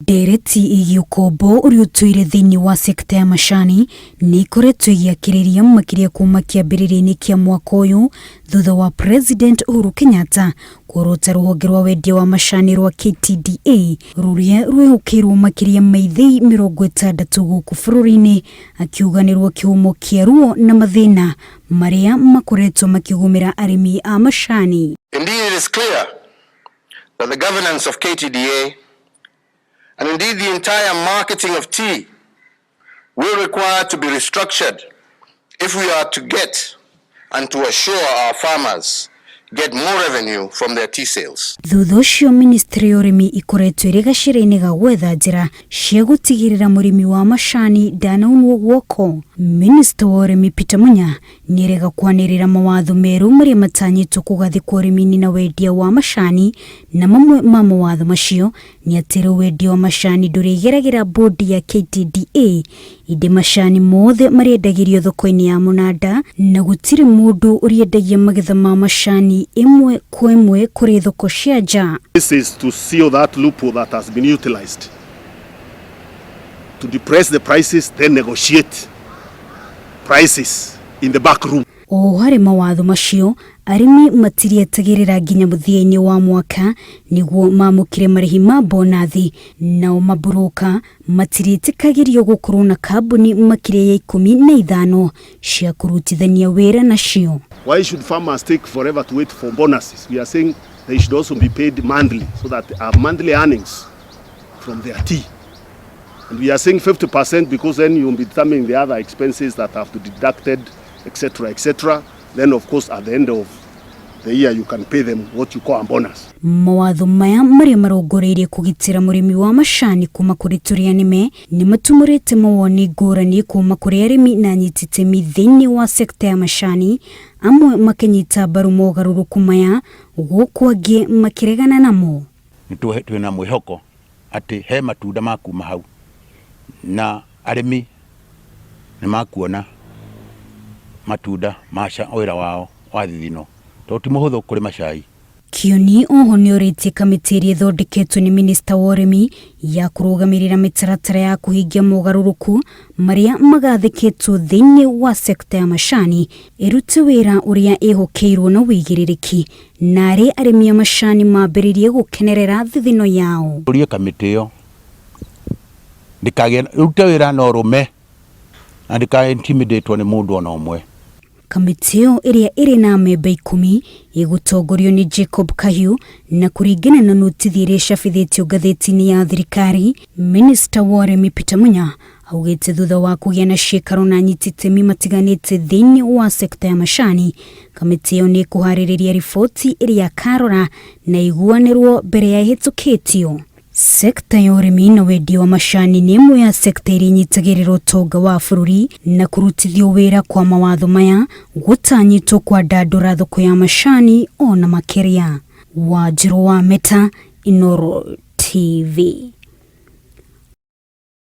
Ndereti ĩgiĩ ũkombo ũrĩa ũtũire thĩinĩ wa sekta ya macani nĩ ĩkoretwo ĩgĩakĩrĩria makĩria kuma kĩambĩrĩria-inĩ kĩa mwaka ũyũ thutha wa President Uhuru Kenyatta kuorota rũhonge rwa wendia wa macani rwa KTDA rũrĩa rwĩhokeirwo makĩria ma ithĩi 60 gũkũ bũrũri-inĩ, akiuga nĩruo kĩhumo kĩa ruo na mathĩna marĩa makoretwo makĩgũmĩra arĩmi a macani. Indeed, it is clear that the governance of KTDA and indeed the entire marketing of tea will require to be restructured if we are to get and to assure our farmers get more revenue from their tea sales. Thutha ũcio ministry ya ũrĩmi ikoretwo ĩrĩ gacĩra-inĩ ga gwetha njĩra cia gũtigĩrĩra mũrĩmi wa macani ndanaunwo guoko. Minista wa ũrĩmi Peter Munya nĩerĩga kwanĩrĩra mawatho merũ marĩa matanyĩtwo kũgathĩkwo ũrĩmi-inĩ na wendia wa macani, na mamwe ma mawatho macio nĩ atĩ rĩu wendia wa macani ndũrĩgeragĩra bodi ya KTDA, ĩndĩ macani mothe marĩendagĩrio thoko-inĩ ya mũnanda na gũtirĩ mũndũ ũrĩendagia magetha ma macani ĩmwe kwa ĩmwe kũrĩ thoko cia nja. This is to seal that loophole that has been utilized to depress the prices, then negotiate prices in the back room. O harĩ mawatho macio, arĩmi matirietagĩrĩra nginya mũthia-inĩ wa mwaka nĩguo mamũkĩre marĩhi ma bonathi, nao maburũka matirĩtĩkagĩrio gũkorwo na kambuni makĩria ya 15 cia kũrutithania wĩra nacio. Why should farmers take forever to wait for bonuses? We are saying they should also be paid monthly so that they have monthly earnings from their tea. And we are saying 50% because then you will be determining the other expenses that have to be deducted, etc., etc. Then, of course, at the end of the year, you can pay them what you call a bonus. Mawatho maya marĩa marongoreirie kũgitĩra mũrĩmi wa macani kuma kũrĩ tũrĩa nĩme nĩ matumũrĩte mawoni ngũrani kuma kũrĩ arĩmi na anyiti itemi thĩinĩ wa sekta ya macani, amwe makĩnyita mbaru mogarũrũku maya gũkũ angĩ makĩregana namo. Nĩ twĩna mwĩhoko atĩ he matunda ma kuma hau na arĩmi nĩ makuona matunda ma wĩra wao wa thithino tondũ ti mũhũthũ kũrĩma cai. Kioni oho nĩorĩtie kamĩtĩ ĩrĩa ĩthondeketwo nĩ minista wa ũrĩmi ya kũrũgamĩrĩra mĩtaratara ya kũhingia mogarũrũku marĩa magathĩkĩtwo thĩinĩ wa sekta ya macani ĩrute wĩra ũrĩa ĩhokeirwo na ũigĩrĩrĩki, narĩ arĩmi a macani mambĩrĩrie gũkenerera thithino yao. Ũrie kamĩtĩ ĩyo ndĩkagĩe ĩrute wĩra na ũrũme na ndĩka intimidatwo nĩ mũndũ ona ũmwe. Kamĩtĩ ĩyo ĩrĩa ĩrĩ na amemba 10 ĩgũtongorio nĩ Jacob Kahiu, na kũringana na notithi ĩrĩa ĩcabithĩtio ngathĩti-inĩ ya thirikari, minista wa ũrĩmi Peter Munya augĩte thutha wa kũgĩa na ciĩkaro na anyiti itemi matiganĩte thĩinĩ wa sekta ya macani, kamĩtĩ ĩyo nĩ ĩkũharĩrĩria riboti ĩrĩa akarora na ĩiguanĩrwo mbere ya ĩhĩtũkĩtio. Sekta ya ũrĩmi na wendia wa macani nĩ ĩmwe ya sekta iria inyitagĩrĩra ũtonga wa bũrũri, na kũrutithio wĩra kwa mawatho maya gũtanyĩtwo kwandandũra thoko ya macani ona makĩria. Wanjirũ wa Meta, Inooro TV.